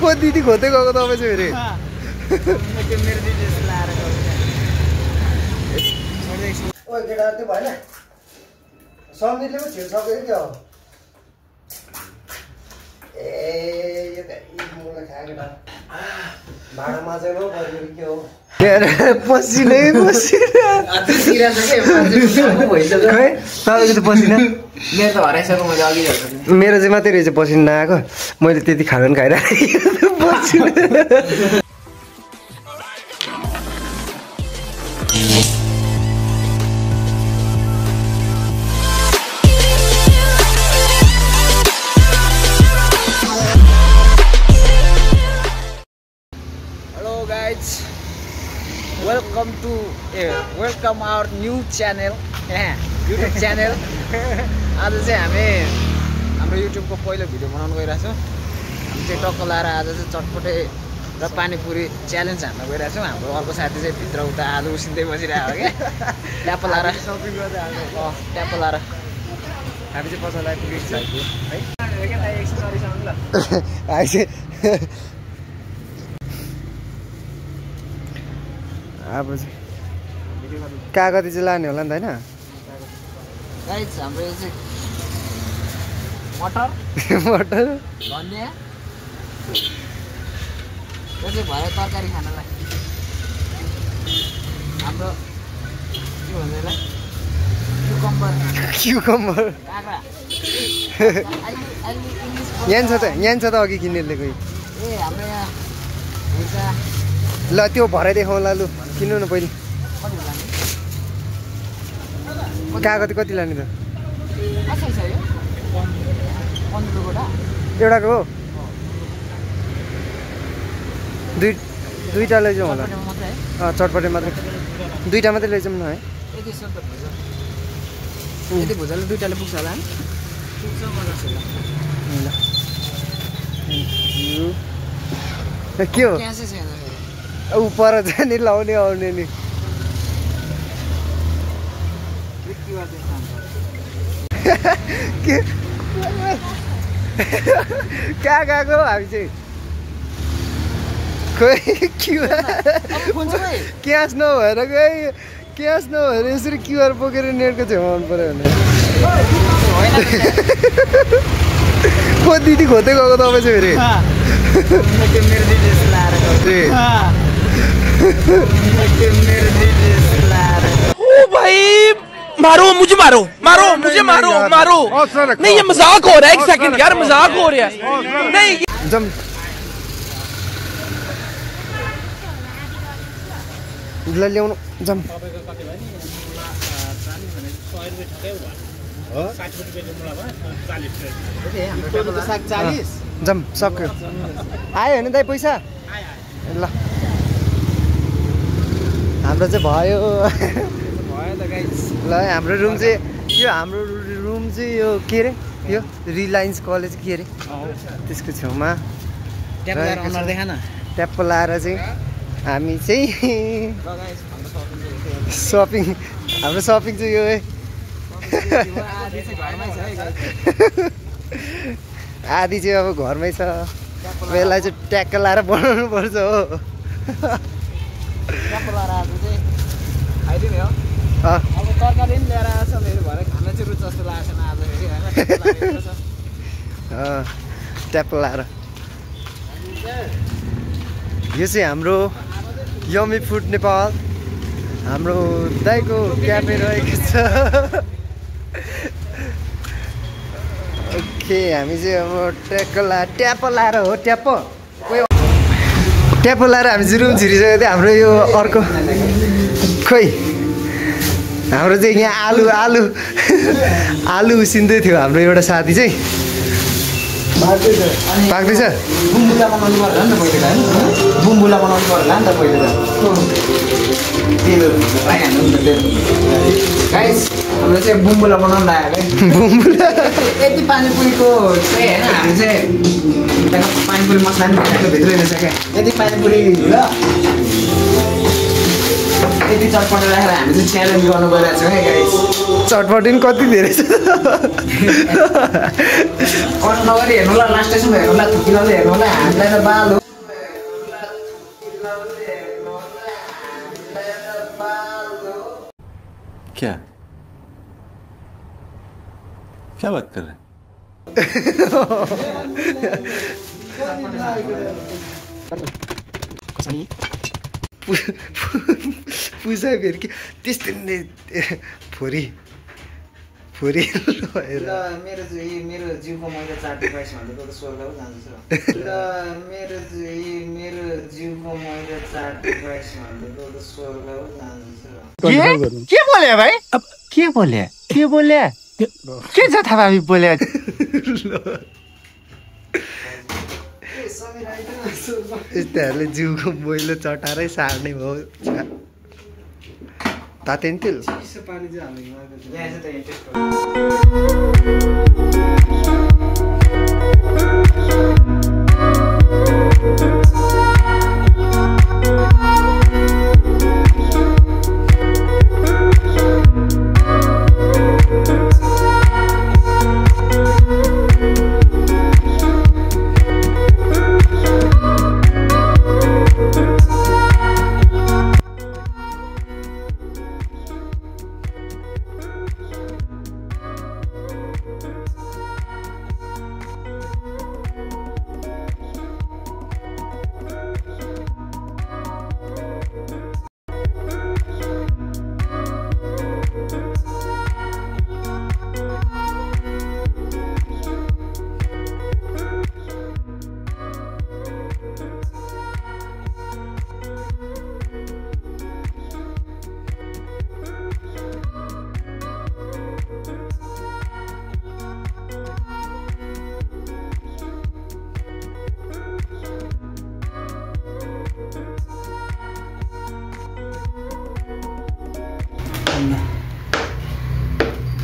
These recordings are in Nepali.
को दिदी खोज्दै गएको तपाईँ चाहिँ फेरि ओ केटा त्यो भएन समीरले पो छिर्सक्यो क्या ए यो त मलाई खायो केटा भाडा माझेको पऱ्यो के हो पसिनै पसिना तपाईँको त पसिना मेरो त हराइसक्यो मैले अघि मेरो चाहिँ मात्रै रहेछ पसिना नआएको मैले त्यति खानु पनि खाइरहेको पसिना welcome our new channel YouTube channel आज चाहिँ हामी हाम्रो युट्युबको पहिलो भिडियो बनाउनु गइरहेको छौँ हामी चाहिँ टक्क लाएर आज चाहिँ चटपटे र पानीपुरी च्यालेन्ज हान्न गइरहेको छौँ हाम्रो अर्को साथी चाहिँ भित्र उता आलु उसिन्दै बसिरहेको हो क्या ट्याप्पो लाएर सपिङ गर्दै ट्याप्पो लाएर हामी चाहिँ पछाडि पुगिन्छ है अब चाहिँ कागती चाहिँ लाने होला नि त होइन गाइस हाम्रो यो चाहिँ मटर मटर धनियाँ यो चाहिँ भयो तरकारी खानलाई हाम्रो के भन्छ यसलाई क्युकम्बर काँक्रा यहाँ छ त अघि किन्नेले कोही ए हाम्रो यहाँ भुजा ल त्यो भरे देखाउँला लु किन्नु न पहिले कागती कति लाने त एउटाको हो दुईवटा लैजाउँ होला चटपटे मात्रै दुईवटा मात्रै लैजाउँ न है यति भुजाले दुईवटाले पुग्छ होला के हो ऊ पर जाने लाउने आउने नि कहाँ गएको हामी चाहिँ खोइ क्यास नभएर गए क्यास नभएर यसरी क्युआर बोकेर नेटको छेउमा आउनु पऱ्यो भने को दिदी खोज्दै गएको तपाईँ चाहिँ ओ भाई मारो मुझे मारो मारो मुझे मारो मारो नहीं ये मजाक हो रहा है एक सेकंड यार मजाक हो रहा है नहीं जम ल्याउनु जम जम सक्यो आयो होइन दाइ पैसा ल हाम्रो चाहिँ भयो ल हाम्रो रुम चाहिँ यो हाम्रो रुम चाहिँ यो के अरे यो रिलायन्स कलेज के अरे त्यसको छेउमा ट्याप्प लाएर चाहिँ हामी चाहिँ सपिङ हाम्रो सपिङ चाहिँ यो आधी चाहिँ अब घरमै छ यसलाई चाहिँ ट्याक्क लाएर बनाउनु पर्छ हो अब तरकारी पनि ल्याएर आएको छ मेरो भरे खाना चाहिँ रुच जस्तो लागेको छैन आज फेरि ट्याप्प लाएर यो चाहिँ हाम्रो यम्मी फुड नेपाल हाम्रो दाइको क्याफे रहेको छ ओके हामी चाहिँ अब ट्याप्प लाएर हो ट्याप्प लाएर हामी चाहिँ रुम छिरिसकेको थियो हाम्रो यो अर्को खोइ हाम्रो चाहिँ यहाँ आलु उसिन्दै थियो हाम्रो एउटा साथी चाहिँ पाक्दैछ बुम्बुला बनाउनु पर्ला नि त पहिले गाइस हाम्रो चाहिँ बुम्बुला बनाउनु लाग्यो है बुम्बुला यति पानीपुरीको चाहिँ होइन हामी चाहिँ पानीपुरी मसला पनि भित्रै रहेछ क्या यति पानीपुरी ल यति चटपट राखेर हामी चाहिँ च्यालेन्ज गर्नु गइरहेको छौँ है गाइस चटपटी पनि कति धेरै छ कट नगरी हेर्नु होला लास्ट स्टेसनमा हेर्नु होला थुकिलाले हेर्नु होला हामीलाई त बाल हो क्या क्या बात कर रहे हैं पूजा फेरि के त्यस्तै फोरी फोरी मेरो जिउको मैला चाटे पाइस भन्दा त स्वर्ग पो जान्छ मेरो जिउको मैला चाटे पाइस भन्दा त स्वर्ग पो जान्छ के बोले भाइ अब के बोले के छ थाहा भावी बोले यस्तोहरूले जिउको मैलो चटारै सार्ने भयो तातेन तेल पानी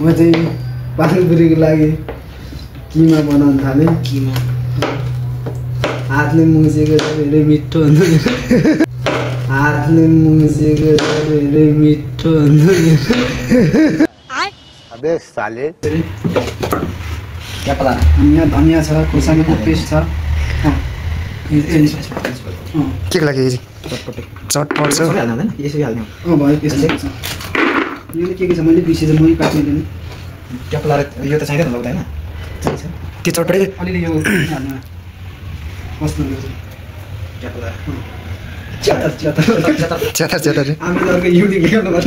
म चाहिँ पानीपुरीको लागि किमा बनाउन थालेँ किमा हातले मुछेको धेरै मिठो हुन्छ हातले मुछेको धेरै मिठो हुन्छ अबे साले क्यापला यहाँ धनियाँ छ खोर्सानीको पेस्ट छ के लागि चटपट छ यसरी हाल्नु भयो त्यसले यो के छ मैले बिर्सेँ मै काट्नु क्यापला यो त चाहिँदैन होला हैन त्यो चटपटी अलिअलि यो हाल्नु कस्तो क्यापला च्यातर हामीले अर्को युनिक गर्नु पर्छ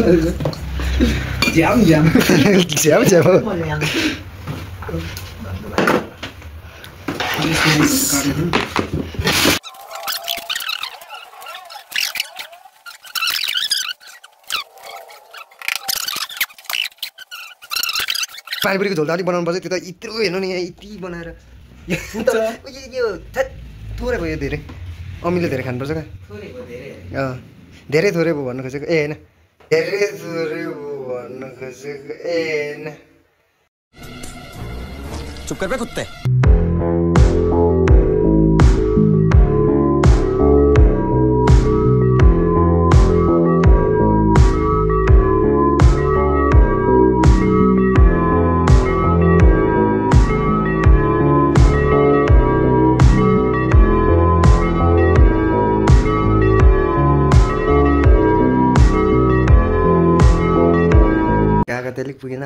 ज्याम पानीपुरीको झोल त अलिक बनाउनु पर्छ त्यो त यत्रो हेर्नु नि यहाँ यति बनाएर यो थोरै भयो धेरै अमिले धेरै खानुपर्छ क्या धेरै थोरै भयो भन्नु खोजेको ए होइन धेरै थोरै भयो भन्नु खोजेको ए होइन चुप कर बे कुत्ते तेलिक पुगेन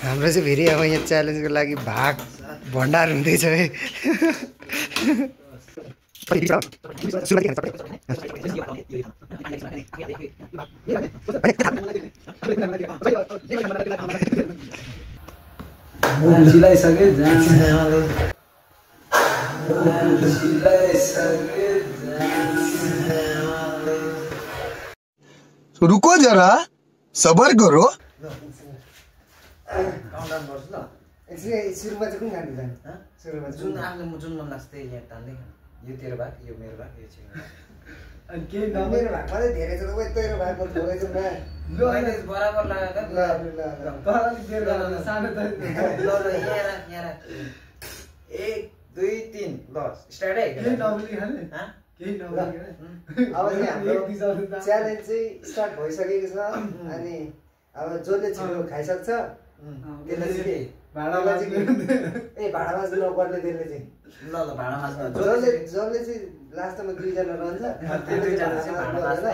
हाम्रो चाहिँ फेरि अब यहाँ च्यालेन्जको लागि भाग भण्डार हुँदैछ है रुको जरा सबर करो सुरुमा चाहिँ कुन गाडी जाने सुरुमा जुन आफूले जुन मन लाग्छ त्यही यहाँ तान्दै यो तेरो भाग यो मेरो भाग यो चाहिँ मेरो भाग मात्रै धेरै छ त तेरो भागको थोरै छ ना बराबर लाग्यो ल यहाँ 1 2 3 ल स्टार्ट है अब चाहिँ हाम्रो च्यालेन्ज चाहिँ स्टार्ट भइसकेको छ अनि अब जसले छिटो खाइसक्छ त्यसले चाहिँ भाडा माज्ने नपर्ने त्यसले चाहिँ ल भाडा माज्नु जसले चाहिँ लास्टमा 2 जना रहन्छ त्यसले चाहिँ भाडा माज्छ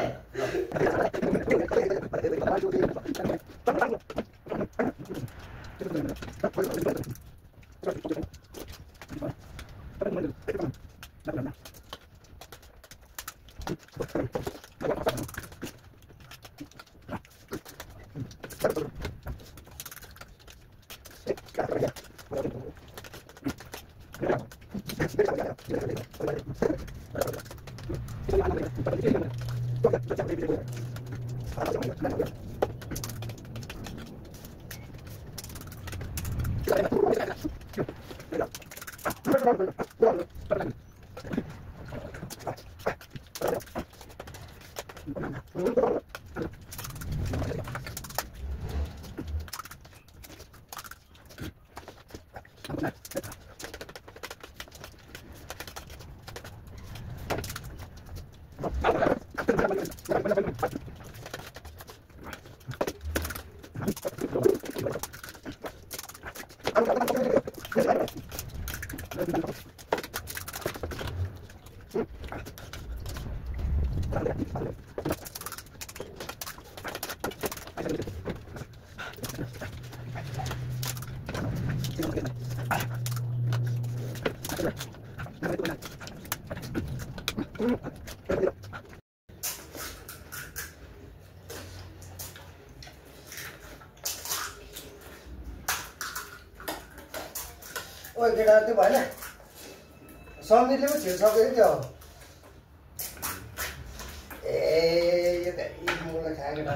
ओइ केटा त्यो भएन समीरले पो छिर्सक्यो नि त्यो ए यो त मलाई खायो केटा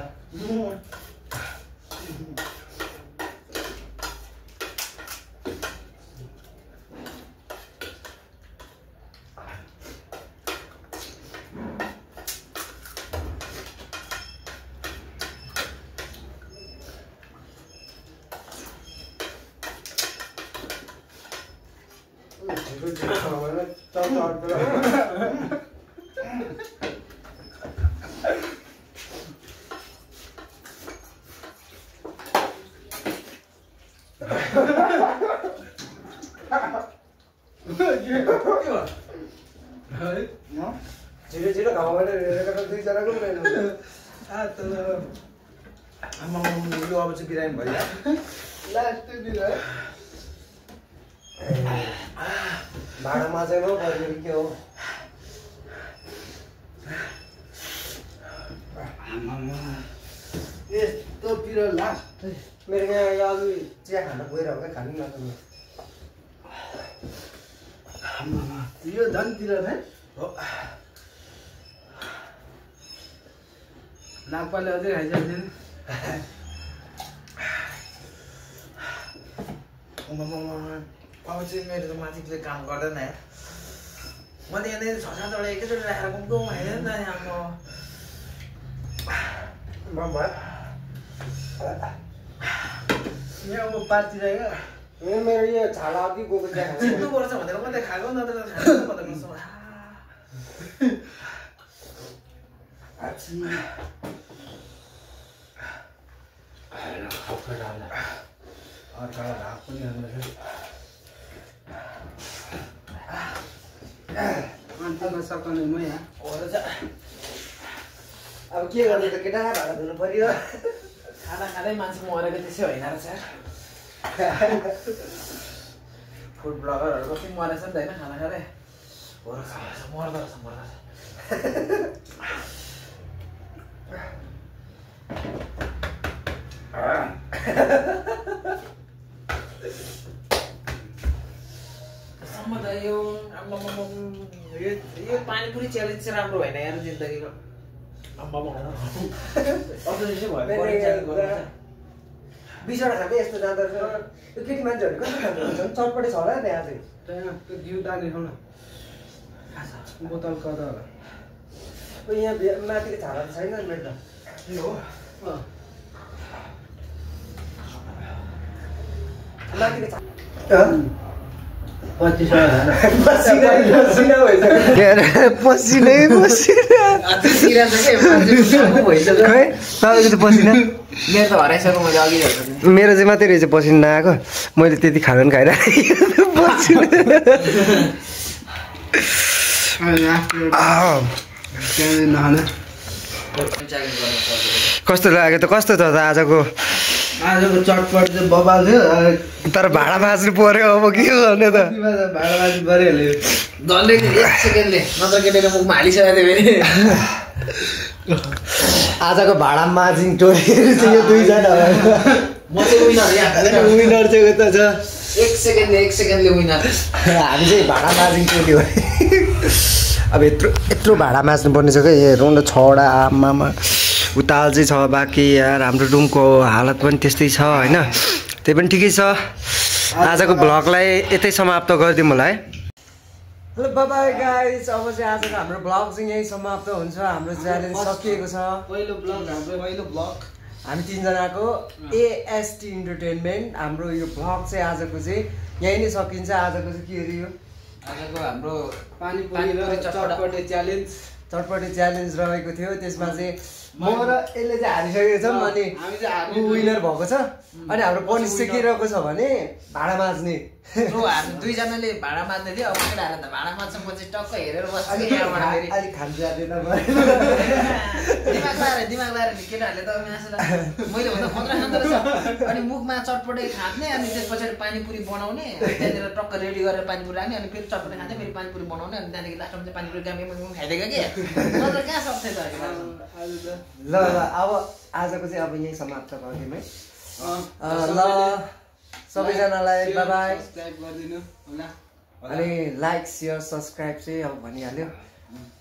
छिटो घाउबाट दुई जनाको यो अब चाहिँ बिरामी भइरहेको लास्ट दिन भाडा माझेमा पर्ने के हो यस्तो पिरो लास्ट मेरो यहाँ अघि चिया खान गइरहेको क्या खानु नखानु यो झन् पिरो नै हो नागपाले अझै खाइसक्दैन अब चाहिँ मेरो त माथिले काम गर्दैन यार मैले यहाँनिर 6-7वटा एकैचोटि राखेर कुमकुम खाइदिएँ नि त यहाँ यहाँ म पार्टिरहेको मेरो यो छाला अघि गएको चिया खानु जित्नुपर्छ भनेर मात्रै खाएको नत्र खानु भनेर अब के गर्ने त केटा भाडा धुनु पर्यो खाना खाँदै मान्छे मरेको त्यसै होइन रहेछ फुड ब्लगरहरू कति मरेछ नि त होइन खाना खाँदै मर्दो रहेछ सम्म त यो पानीपुरी च्यालेन्ज चाहिँ राम्रो भएन यार जिन्दगीको बिसवटा खाँदै यस्तो जाँदो रहेछ त्यो केटी मान्छेहरू कति खाँदो रहेछ चटपटे छ होला त्यहाँ चाहिँ त्यो घिउ ताने खाउँ न बोतल कता होला यहाँ माथिको छाला छैन मेरो त हो माथिको छाला मेरो चाहिँ मात्रै रहेछ पसिना नआएको मैले त्यति खाना पनि खाइरहेको कस्तो लाग्यो त कस्तो छ त आजको चटपट चाहिँ बबाल थियो तर भाडा माझ्नु पर्यो अब के गर्ने त भाडा बाजी गरिहाल्यो डल्लै 1 सेकेन्डले नत्र केटीले मुखमा हालिसकेको थियो फेरि आजको भाडा माझिङ टोरीहरू चाहिँ यो दुईजना म चाहिँ विनर विनर चाहिँ त छ 1 सेकेन्डले विनर हामी चाहिँ भाडा माझिङ टोली हो अब यत्रो भाडा माझ्नु पर्ने छ क्या हेरौँ न 6वटा आमामा उताल चाहिँ छ बाँकी यार हाम्रो रुमको हालत पनि त्यस्तै छ होइन त्यही पनि ठिकै छ आजको भ्लगलाई यतै समाप्त गरिदिउँ होला है हेलो बाबाई गाइज अब चाहिँ आजको हाम्रो भ्लग चाहिँ यहीँ समाप्त हुन्छ हाम्रो च्यालेन्ज सकिएको छ पहिलो भ्लग हामी 3 जनाको एएसटी इन्टरटेनमेन्ट हाम्रो यो भ्लग चाहिँ आजको चाहिँ यहीँ नै सकिन्छ आजको चाहिँ के अरे यो आजको हाम्रो पानीपुरी चटपटे च्यालेन्ज रहेको थियो त्यसमा चाहिँ म र यसले चाहिँ हारिसकेको छौँ अनि हामी चाहिँ विनर भएको छ अनि हाम्रो पनिस चाहिँ के रहेको छ भने भाडा माझ्ने हामी दुईजनाले भाडा माज्दै थियो अब केटाहरू त भाडा माज्छ म चाहिँ टक्क हेरेर बस्छु अलिक खान जाँदैन दिमाग लगाएर केटाहरूले त मैले भन्दा खतरा खाँदो रहेछ अनि मुखमा चटपटे खाँद्ने अनि त्यस पछाडि पानीपुरी बनाउने त्यहाँनिर टक्क रेडी गरेर पानीपुरी राख्ने अनि फेरि चटपटे खाँदै फेरि पानीपुरी बनाउने अनि त्यहाँदेखि लास्टमा चाहिँ पानीपुरी गामी खाइदिएको कि नत्र कहाँ सक्थ्यो त ल अब आजको चाहिँ अब यहीँ समाप्त गरिदिउँ है ल सबैजनालाई बाई बाई अनि लाइक सेयर सब्सक्राइब चाहिँ अब भनिहाल्यो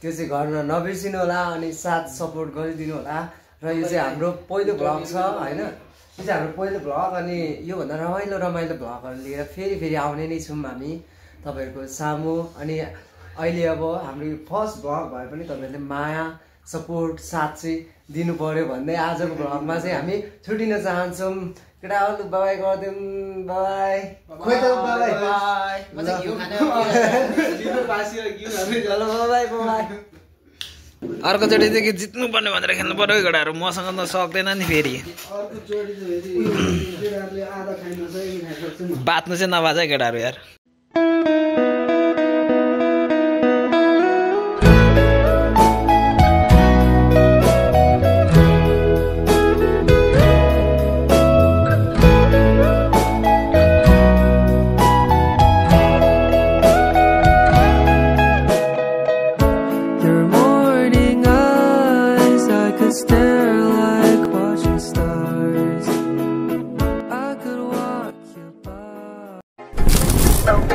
त्यो चाहिँ गर्न नबिर्सिनु होला अनि साथ सपोर्ट गरिदिनु होला र यो चाहिँ हाम्रो पहिलो भ्लग छ होइन यो चाहिँ हाम्रो पहिलो भ्लग अनि योभन्दा रमाइलो भ्लगहरू लिएर फेरि आउने नै छौँ हामी तपाईँहरूको सामु अनि अहिले अब हाम्रो यो फर्स्ट भ्लग भए पनि तपाईँहरूले माया सपोर्ट साथ चाहिँ दिनु पर्यो भन्दै आजको भ्लगमा चाहिँ हामी छुटिन चाहन्छौँ केटाहरू बाई गरिदिउँ बाई खोइ त बाई अर्कोचोटि चाहिँ जित्नु पर्ने भनेर खेल्नु पर्यो केटाहरू मसँग त सक्दैन नि फेरि बाँच्नु चाहिँ नबाज है केटाहरू यार Stare like watching stars. I could walk you by.